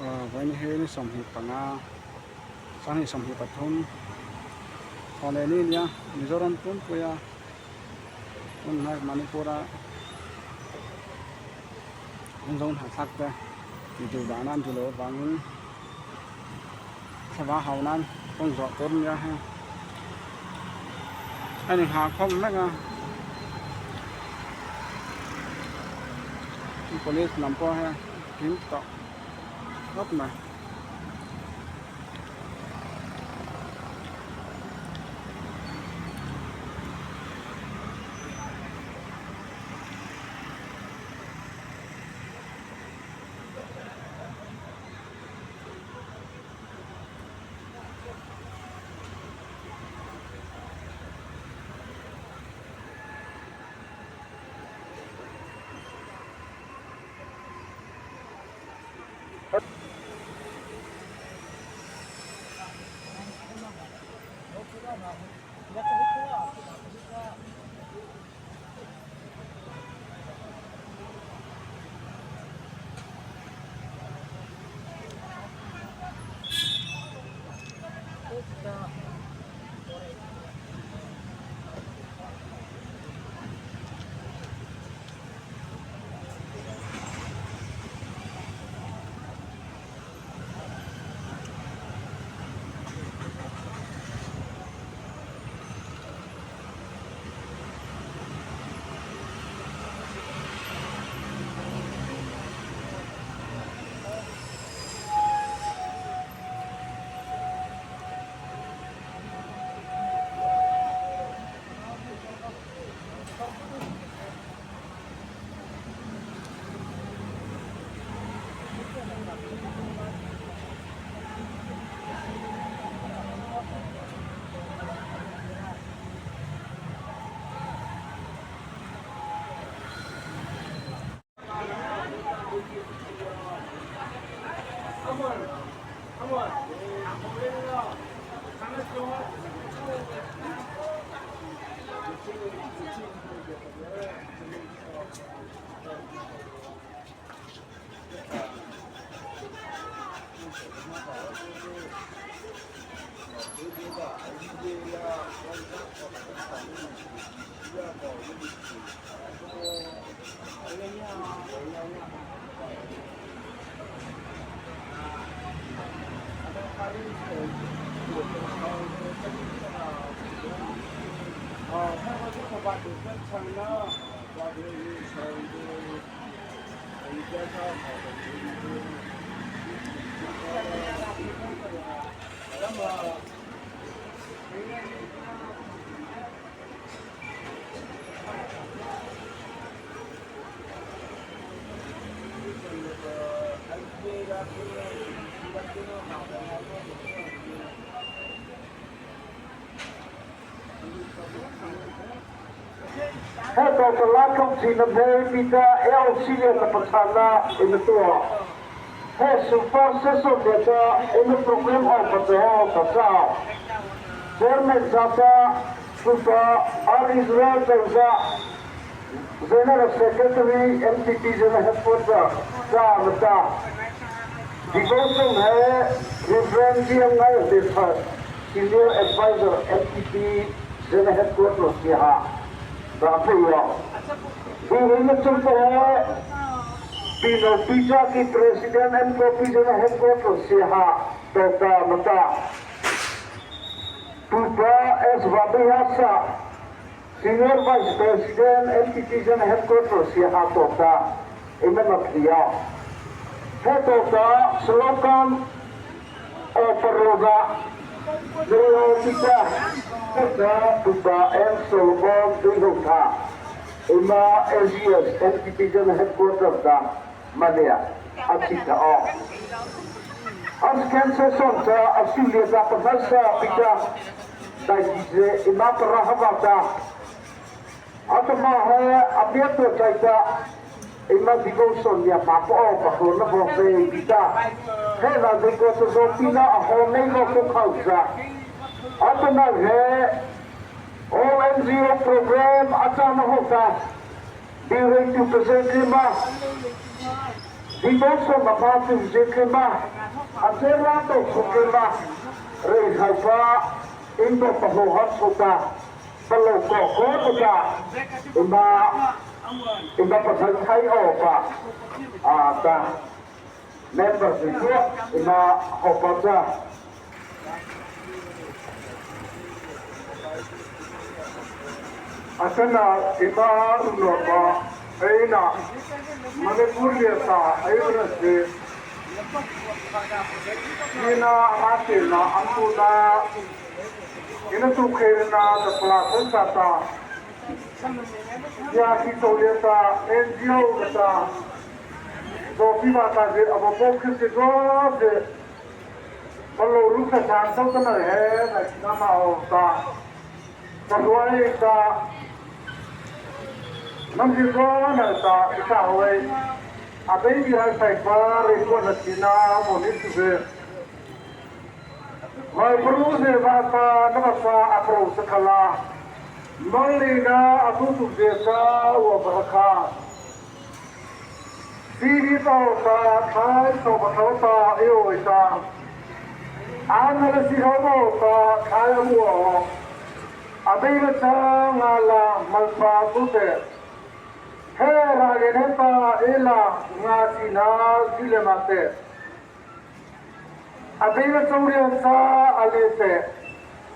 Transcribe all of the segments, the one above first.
Vawiin hi ni 25 2023 thawhleh ni nia Mizoram pumpuia hmun hnai Manipur-a an zo hnahthlak te tih duh dahna an duh loh avangin thlavang hau nan kawng zawh tur nia heng a inhah khawm vek a police lam pawh hei kim tawh khawp mai. Dingdawnsawmapa Chungzirtlema a Cherlang Tawkchhuktlema Reihhaipa Indawpahlawhan Chhuta Palo Ko Ko Tuta Ima Ima Pasal Thai Awpa a ta Member Zingtuah Ima Hopa Cha. Atana ima unawpa aina Manipur le ta aina se ina ate na antu na ina tu kherna ta plasan ta ta ya ki to le ta NGO ta do pi ba ta je abo po khir se do je Palo ru kha san to ta na he na na ma o ta Paruai ta nam ji ko na ta isa hoi a bei bi hai sai pa re ko na china mo ni su be mai pru se va ta na ma sa a pro sa khala mang li na a tu tu je sa wa barakha si ni to ta thai to ba tho ta e oi ta an na si ho mo ta thai mu o a bei na cha nga la mal pa tu te he ra le ne ta e la nga si na si le ma te a bei na chau rian sa a le te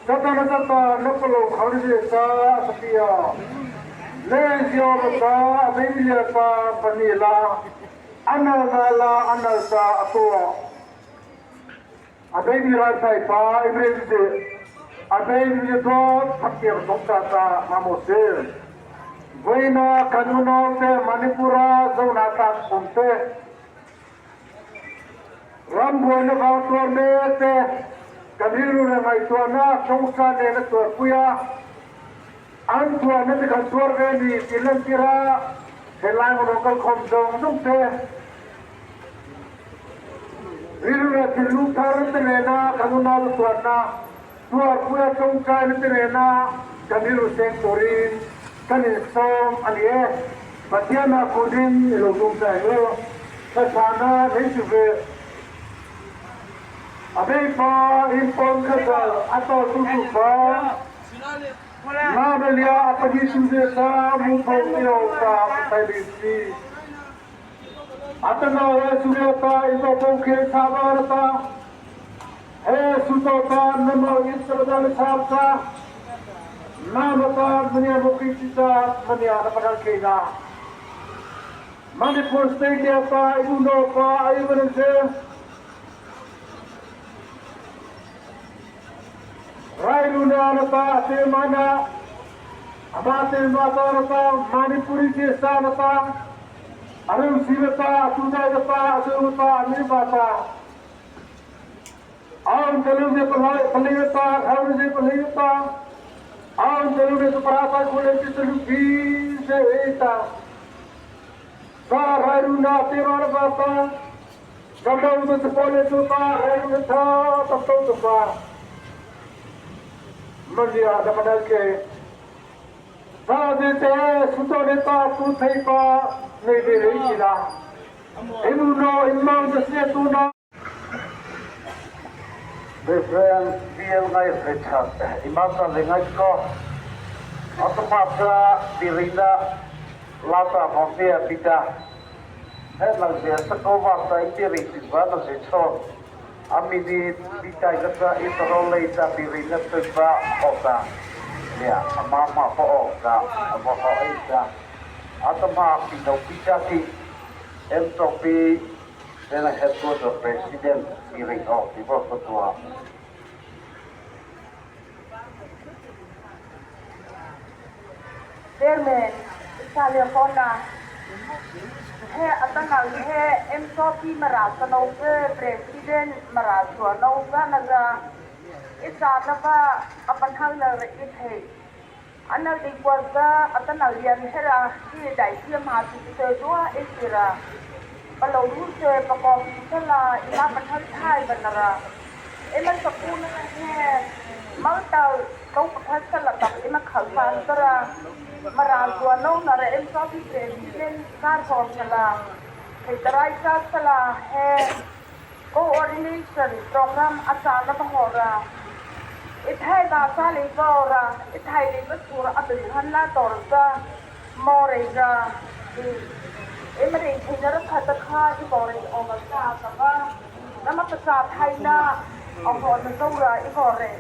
ta ta na ta ta na pa lo khau ni sa sa pi ya le zio ba ta a bei mi le pa pa ni la anal na la anal sa a to a bei mi ra sai pa imre de a bei mi to thakir dok ta ta ma mo se Vaina kanuno te Manipura zona ta kumte ram buai na vang tuar me te kaniru na ngai tuar na chongsa ne na tuar puya an tuar na te kan tuar ve ni tilan tira helai mo local khom zong zong te riru na tilu thar te ne na kanuna tuar na tuar puya chongsa ne te ne na kaniru seng turin kanin som ani e Patiana kudin ilo tung sai lo sa sana nei su ve abe pa impon khasal ato tu tu pa na belia apadi su de sa mu tho ilo ta sai bi si atana e su le ta ito po ke sa ba ta he su to ta namo isra sa ta Namata mania mukita mania na padal ke na Manipur State ya pa iuno pa ayun se Railuna na pa te mana amate mata na pa Manipuri se sa na pa Arum sirata atudai na pa atu pa ani pa pa Aun telu de palai palai pa khau de palai pa Aun telu de parata kule ti telu bi se eta Sa railuna te mara pa pa Kamau de pole tu pa railuna tha ta to pa Mandia da padal ke sa de te suto de ta tu thai pa nei de rei chi la Inu no imang de se tu na Reverend BL ngai Richard imata lengai ko atapata dirina lata mafia pita he la se sa ko va ta itiri ti va na se cho ami di pita i ta i ta role i ta dirina te va o ta ya ama ma po o ta ama ho i ta atama pi no pita ti em to pi then I have to the president hearing of the tua. Chairman, Italia Kona, he atanga he MSOP mara sano ke president mara chua no ga na ga isa na ba apan hang na re i the anal di kwa ga atana lian hera hi dai sia ma su te dua e sira palo ru se pakom sala ima pan thai banara e man sapu na he mau tau tau pathan sala tak ima khal san tara mara tua no na re MSOP president kar form sala Thei ta sala he coordination program a cha na ba hora i thai ba sa le ba ora i thai le ba sur a bin han la tor za mo re za i e ma re thei na ra kha ta kha i bo re o ma sa ka ba na ma pa sa thai na o ho na zo ra i bo re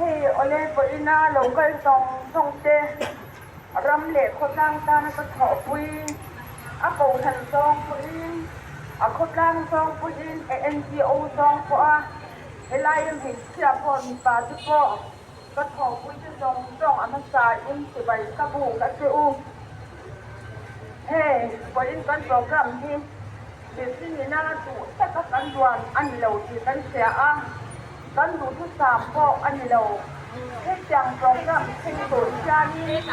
hei ole bo ina lo kal tong tong te ram leh khawtlang tana ka thawhpui a kohhran zawng pawhin a khawtlang zawng pawhin a NGO zawng pawh a helaia hmeichhia pawh mipa te pawh ka thawhpui te zawng zawng a hmasa in chibai ka buk a che u. Hei vawiin kan program hi mihring ina duh taka kan duan a ni lo tih kan hria a, kan duhthusam pawh a ni lo. Hetiang program thleng tur hianin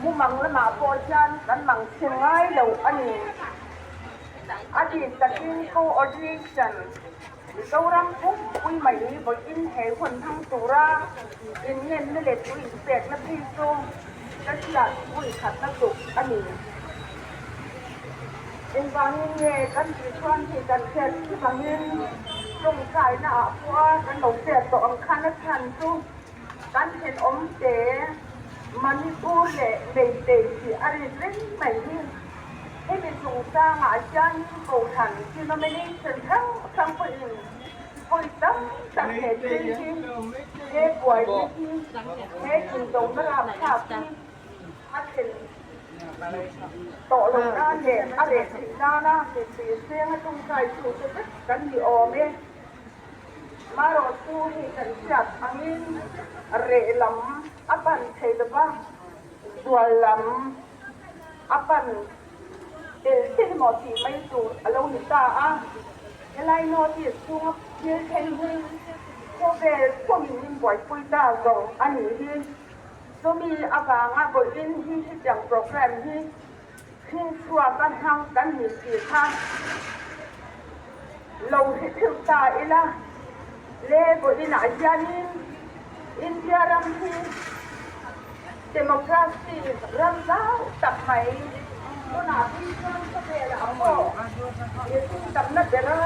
mumang lamah pawh hian kan mang chhin ngai lo a ni. A bik takin coordination Mizoram pumpui mai vawiin he hun hmang tura inngenna leh tui inpekna phei chu ka hriat vui khatna tuk a ni. Engvangin nge kan tih chuan hei kan hriat thim angin tawngtaina ah pawha kan lo hriat tawh ang khan a chhan chu kan thenawm te Manipur leh Meitei tih a rik reng mai hi. Hemi chungchangah hian Kohhran denomination hrang hrang pawhin vawi tam tak he thil hi, he buaina hi, he indona rapthlak hi a thlen tawh loh nan leh a reh theih nana mipui senga tawngtai tute vek kan ni awm e. Marawhchu hei kan hriat angin reh lam a pan thei lova, zual lam a pan tel thil emaw tih mai tur a lo ni ta a. Helai notice chhunga thil thleng hi khawvel pawmin min buaipui ta zawng a nih hi. Chumi avanga vawiin hi hetiang program hi hring chhuak a hmang kan ni tih kha lo hre theuh ta ila. Le vawiinah hianin India ram hi Democracy ram zau tak mai tunah phei chuan khawvelah pawh mihring tamna bera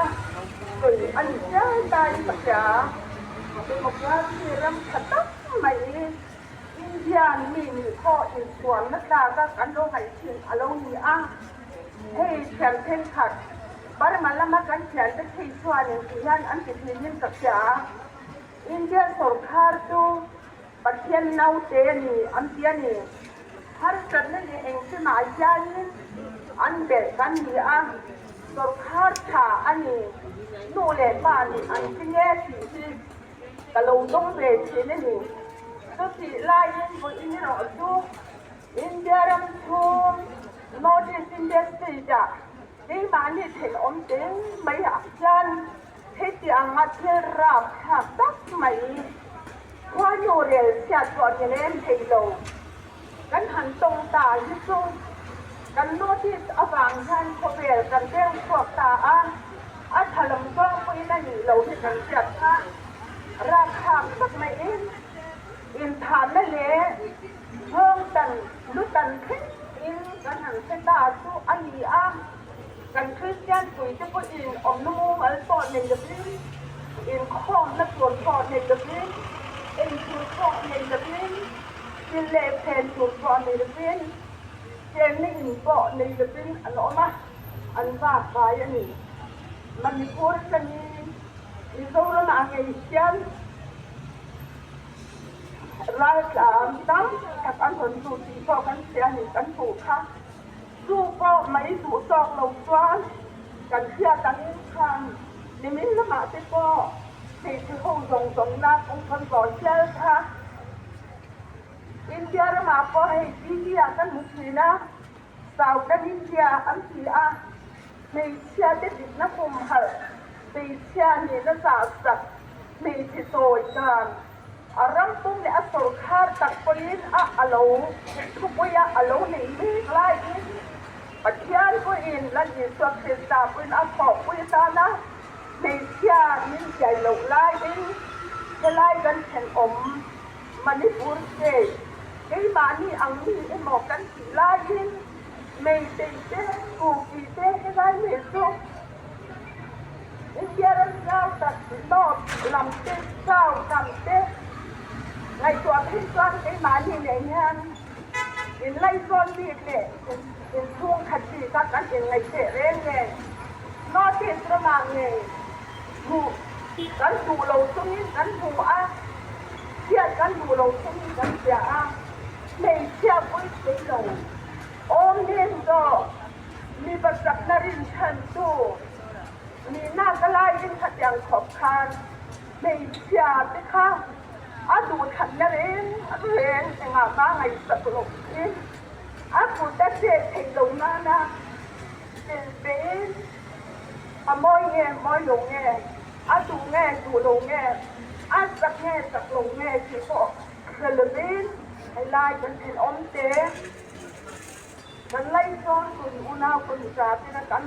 sawi a ni chiai tain ka hria. Democracy ram tha tak mai Indian mi nih pawh inchhuanna tlaka kan lo ngaih thin a lo ni a. Hei thian thenkhat Burma lama kan thiante phei chuanin ti hian an ti thin in ka hria. India sorkar chu Pathian naute a ni an ti a ni. Harsatna leh engkimah hianin an belh kan ni a, sorkar tha a ni, nu leh pa nih an ti nge tih hi ka lo dawng ve thin a ni. Chutih laiin vawiin erawh chu India ram chhung North East India State ah keimahni thenawm teng mai ah hian Heti anga thil rap thlak tak mai khuanu rel chhiat pawh ni lem thei lo. Kan han tawng ta hi chu kan notice avang hian khawvel kan deng chhuak ta a, a tha lam zawng pawhin a nih loh hi kan hriat kha. Rap thlak tak maiin inthahna leh nghawng tan lu tan thleng in kan han hre ta chu a ni a. Kan Kristian puite pawhin awmna mumal pawh nei lovin, inkhawmna tur pawh nei lovin, eitur pawh nei lovin, thil leh phen tur pawh nei lovin, chenna in pawh nei lovin an awm a, an vak vai a ni. Manipur atangin Mizoramah ngei hian raltlam tam tak an rawn lut tih pawh kan hria a ni, kan hmuh kha. Chu pawh mai duh tawk lo chuan kan hriat angin khan nimin lamah te pawh hmeichhe ho zawng zawngna kawng kan zawh hial kha. India ramah pawh hei TV ah kan hmu thin a, Southern India an ti a, hmeichhia te dikna humhalh, hmeichhia nihna zah sak, hmeichhe chawi dan, A ram pum leh a sawrkhar tak pawhin a a lo thupuia a lo neih mek laiin Pathian pawhin Lal Isua Krista pawhin a thawhpui atana hmeichhia min hriai loh laiin helai kan thenawm Manipur state keimahni ang mi emaw kan tih laiin. Meitei te, Kuki te helai mai chu India ram zau tak North lam te, South lam te ngaihtuah phei chuan keimahni nen hian inlaizawn bik leh inchhungkhat bik a kan inngaihtheh reng nen North East ramah ngei hmuh kan duh lo chungin kan hmu a, hriat kan duh lo chungin kan hria a, hmeichhia pawhin thei lo. Awm nen zawk, mipa chakna rinchhantu nihna ka laiin khatiang khawp khan hmeichhia te kha a duhthatna reng reng engah mah ngaihsak loh in a kut a chet theih lo nana tel vein a mawi nge mawi lo nge, a duh nge duh lo nge, a chak nge chak lo nge tih pawh hre lovin helai kan thenawm te kan laizawn kun unau kun za tena kan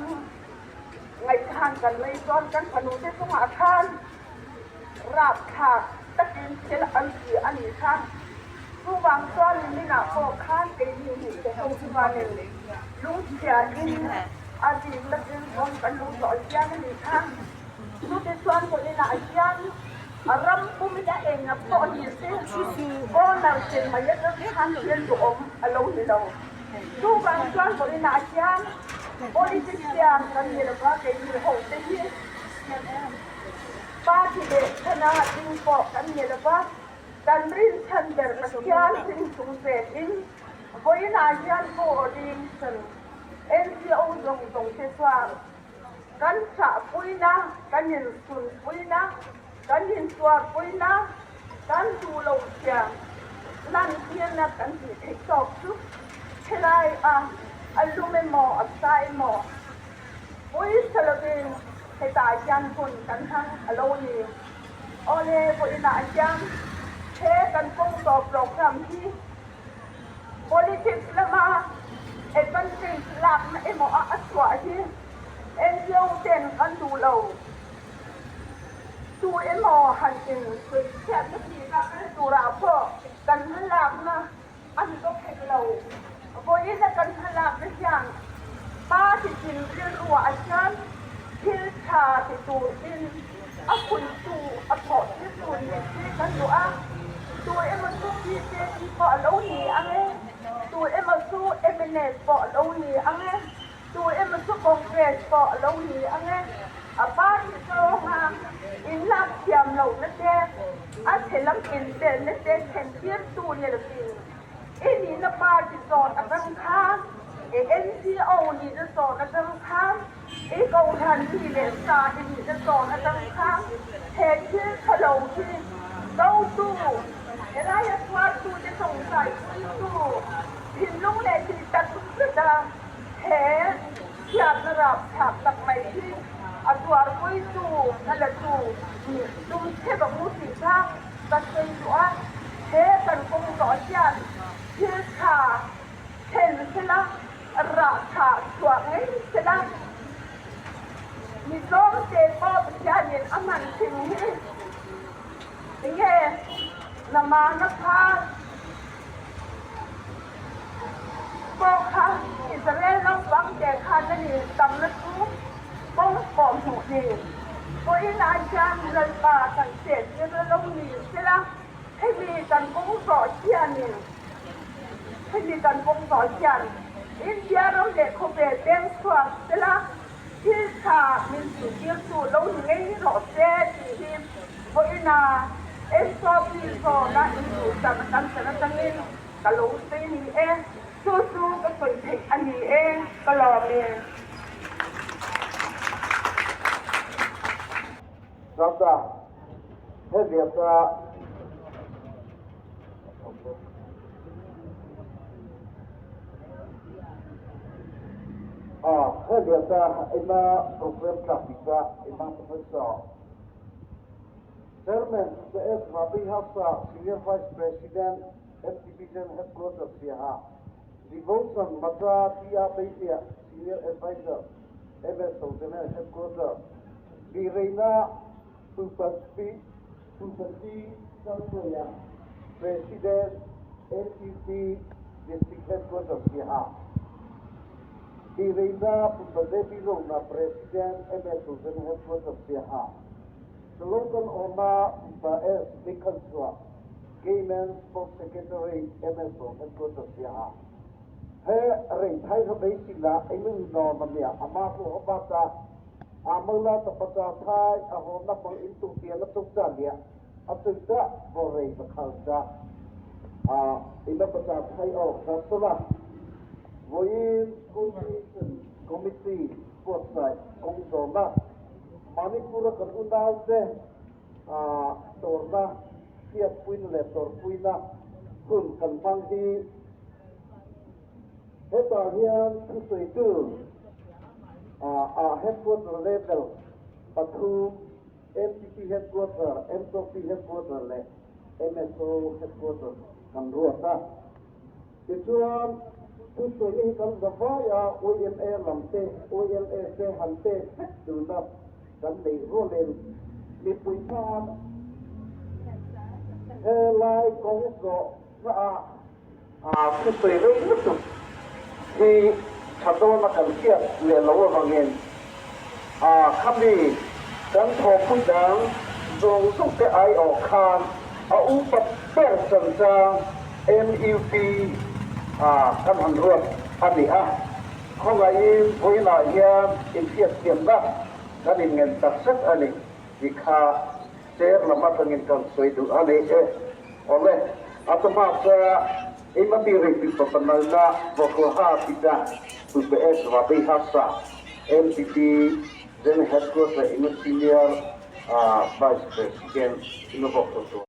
ngaihkhan kan laizawn kan fanu te chungah khan rapthlak takin thil an ti a nih kha. Chuvang chuan niminah pawh khan keini hmeichhe ho chuanin lungchhia in a bik takin kawng kan lo zawh chiang a nih kha. Chutichuan vawiinah hian a ram pumin a eng a pawh ni se corner chin mai atang khan thil duhawm a lo ni lo. Chuvang chuan vawiinah hian politician kan ni lova keini ho te hi party leh thana ding pawh kan ni lova kan rinchhan ber Pathian ring chung zetin vawiinah hian coordination NGO zawng zawng te chuan Kan chahpuina, kan insunpuina, kan intuarpuina, kan duh loh thiam lantirna kan tih theih tawk chu helai a a lum emaw a sa emaw pawisa lovin hetah hian hun kan hmang a lo ni. Awle, vawiinah hian he kan kawng tawh program hi Politics lama advantage lakna emaw a a chhuah hi NGO ten kan duh lo. Tu emaw han in sawichhiatna bika kal turah pawh kan hmalakna a ni bawk hek lo. Vawiina kan hmalakna hian party tin rilruah hian thil tha ti turin A khuitu, a thawhtirtu ni si kan duh a, tu emaw chu bjp pawh a lo ni ang e, tu emaw chu mnf pawh a lo ni ang e, tu emaw chu Congress pawh a lo ni ang e, a party zawnga inlak thiam lohna te, a chhe lam intelna te thlentirtu ni lovin i nihna party zawn atang khan, i NGO nihna zawn atang khan, I kohhran mi leh sa i nihna zawn atang kha he thil tha lo hi dotu, helaia chhuartute tawngtaipuitu, thinlung leh tih tak zet a he chhiatna rapthlak tak mai hi a tuarpuitu hmalatu nih tum che vang u tih kha ka sawi duh a, he kan kawng zawh hian thil tha thlen sela Rah tha chhuah ngei sela, mi tlawmte pawh Pathianin a hman thin hi enge Namana kha pawh kha Israel naupangte khan a ni tamna chu kawng pawh hmuh ni pawhin ah hian Lalpa kan chettir lo ni sela, hemi kan kawng zawh hianin Hemi kan kawng zawh hian India ram leh khawvel peng chhuak sela thil tha min zirtirtu lo ni ngei rawh se tih hi vawiina SOP zawna induhsak kan chan atangin ka lo sawi ni e. Chu chu ka sawi theih a ni e, ka lawm e. Chauta, he viaka He viaka ema program tlak bika ema professor Chairman CS Rabi Hafsa Senior Vice President F Division Headquarters Siaha Devotion Macha Tia Beitia Senior Advisor MS General Headquarters Bireina Pupati Sangtuia, President, NEP District Headquarters Siaha. Pireina Pumbazebi Rona President MS General Headquarters Siaha. Slogan Ona Pumba S Mikhansua Gayman Sports Secretary MSO Headquarters Siaha. He rei thai ha bei sila eng no na mia ama ko ba ta amala ta pata thai a ho na pang in tu tia na tuk cha lia a tu ta bo rei ba khal cha a ina pata thai o ka sala voin Coordination Committee buatsaih kawng zawna Manipur-a kan unaute tawrna hriatpuina leh tawrhpuina hun kan hmang hi hetah hian thusawitu a headquarter level pathum MPP headquarter, MTOP headquarter leh MSO headquarter kan ruat a. Tichuan, thusawi hi kan za vai a, YMA lam te, YLA te han pek vek tuna kan neih rualin mipui tan helai kawng zawh hnaah thusawi rei lutuk hi tha dawna kan hriat leh lo avangin khami kan thawhpui dang zawng zawng te aiawh khan a upa ber chanchang MUP kan han ruat a ni a, khawngaihin vawiinah hian inhriatthiamna kan inngen tak zet a ni tih kha chair lam atangin kan sawi duh a ni e. Awle, a chawhma chuan Ima mi rei papanalna Vawkhuaha Pita PPS Vabei Hasa MPP General Headquarter Ima Senior Vice President Ima Vawkhuatua.